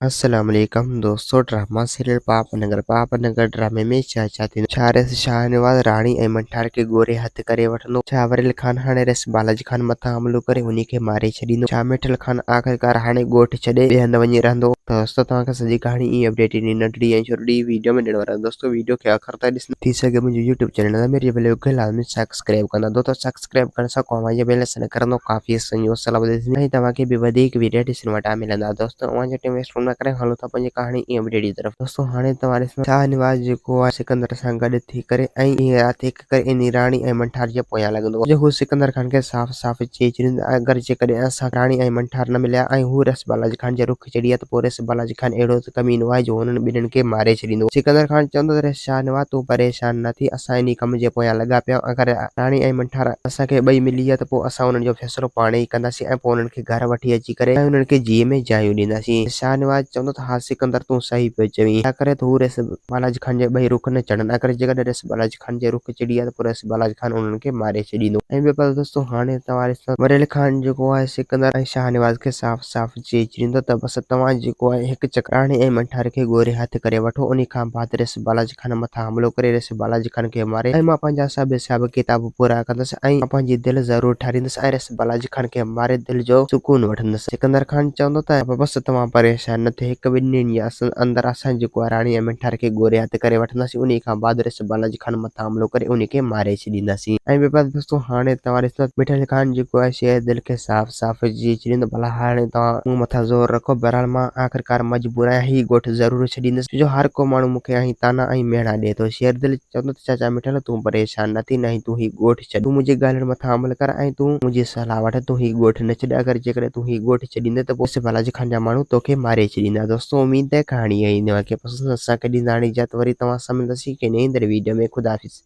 السلام عليڪم دوستو ڊراما سيريل پاپ نگر پاپ نگر ڊرامي ۾ ڇا ڇا ٿيندو ڇا ريس شاهنواز راڻي ۽ منٺار کي گوري هٿ ڪري وٺندو ڇا وريل خان هاڻي ريس بالاجي خان مٿان حملو ڪري انهي کي ماري ڇڏيندو ڇا مٺل خان آخرڪار هاڻي ڳوٺ ڇڏي ٻئي هنڌ وڃي رهندو. دوستو توهان کي سڄي ڪهاڻي ۽ اپڊيٽ انهي ننڍڙي ۽ ڇوٽڙي ويڊيو ۾ ڏيڻ وارا آهيون دوستو ويڊيو کي آخر تائين ڏسندا ٿي سگهي منهنجو يوٽيوب چينل ضمير جي بلوگ کي لازمي سبسڪرائب ڪندا دوستو سبسڪرائب ڪرڻ سان اوهان جي بيل سان ڪرندو ڪافي سنجو حوصلا وڌي ٿيندي ۽ توهان کي به وڌيڪ ويڊيا ڏسڻ وٽان ملندا دوستو اوهان جو ٽيم ويسٽ نه ڪري هلو ٿا پنهنجي ڪهاڻي ۽ اپڊيٽ جي طرف دوستو هاڻي توهان ڏسندا شاهنواز جيڪو آهي سڪندر سان گڏ ٿي ڪري ۽ ڏينهن رات هڪ ڪري انهي راڻي ۽ منٺار جي پويان لڳندو جو هو سڪندر خان کي صاف صاف چئي ڇڏيندو اگر جيڪڏهن اسان کي راڻي ۽ منٺار نه مليا ۽ هو رس بالاجي خان جي رخ چڙهي ويا ته پوء رس بالاجي خان اهڙو ته ڪمينو آهي جو هنن ٻنهين کي ماري ڇڏيندو. سڪندر خان چوندو ته رس شاهنواز تون پريشان نه ٿي، اسان انهي ڪم جي پويان لڳا پيا آهيون، اگر راڻي ۽ منٺار اسان کي ٻئي ملي ويا ته پوء اسان انهن جو فيصلو پاڻ ئي ڪنداسين ۽ پوء انهن کي گهر وٺي اچي ڪري ۽ انهن کي جيء ۾ جايون ڏينداسين. رس شاهنواز چوندو ته ها سڪندر تون صحيح پيو چوين، ڇا ڪري ته هو رس بالاجي خان جي ٻئي رخ نه چڙهن، اگر جيڪڏهن رس بالاجي خان جي رخ چڙهي ويا ته پوء رئيس بالاچ خان انهن کي ماري ڇڏيندو. ۽ ٻيو پاسو دوستو هاڻي توهان ڏسو وريل خان جيڪو آهي سڪندر ۽ شاهنواز کي صاف صاف چئي ڇڏيندو ته بس توهان جيڪو آهي هڪ چڪر راڻي ۽ منٺار کي ڳوري هٿ ڪري وٺو انهي کان بعد رئيس بالاچ خان مٿان حملو ڪري رئيس بالاچ خان کي ماري ۽ مان پنهنجا سڀ حساب ڪتاب پورا ڪندس ۽ مان پنهنجي دل ضرور ٺاريندس ۽ رئيس بالاچ خان کي ماري دل جو سڪون وٺندس. سڪندر خان چوندو ته بس توهان پريشان نه ٿيو هڪ ٻن ڏينهن جي اندر اسان جيڪو آهي راڻي ۽ منٺار کي ڳوري هٿ ڪري وٺنداسين انهي کان بعد رئيس بالاجي خان مٿان حملو ڪري انهي کي ماري ڇڏينداسين. ۽ ٻئي پاسي دوستو هاڻي توهان ڏسندا ته مٺل خان جيڪو آهي شير دل کي صاف صاف چئي ڇڏيندو ڀلا هاڻي توهان مون مٿان زور رکو بهرحال مان آخرڪار مجبور آهيان هي ڳوٺ ضرور ڇڏيندس ڇو جو هر ڪو ماڻهو مون کي ۽ طعنا ۽ مهڻا ڏئي ٿو. شير دل چوندو ته چاچا مٺل تون پريشان نه ٿي نه ئي تون هي ڳوٺ ڇڏ تون منهنجي ڳالهين مٿان عمل ڪر ۽ تون منهنجي صلاح وٺ تون هي ڳوٺ نه ڇڏ اگر جيڪڏهن تون هي ڳوٺ ڇڏيندين ته پوء بالاجي خان جا ماڻهو توکي ماري ڇڏيندا دوستو اميد ته ڪهاڻي ۽ اوهان کي پسند اسان کي ڏيندا هاڻي اجازت وري توهان سان ملنداسين ڪنهن ايندڙ ويڊيو ۾ خدا حافظ.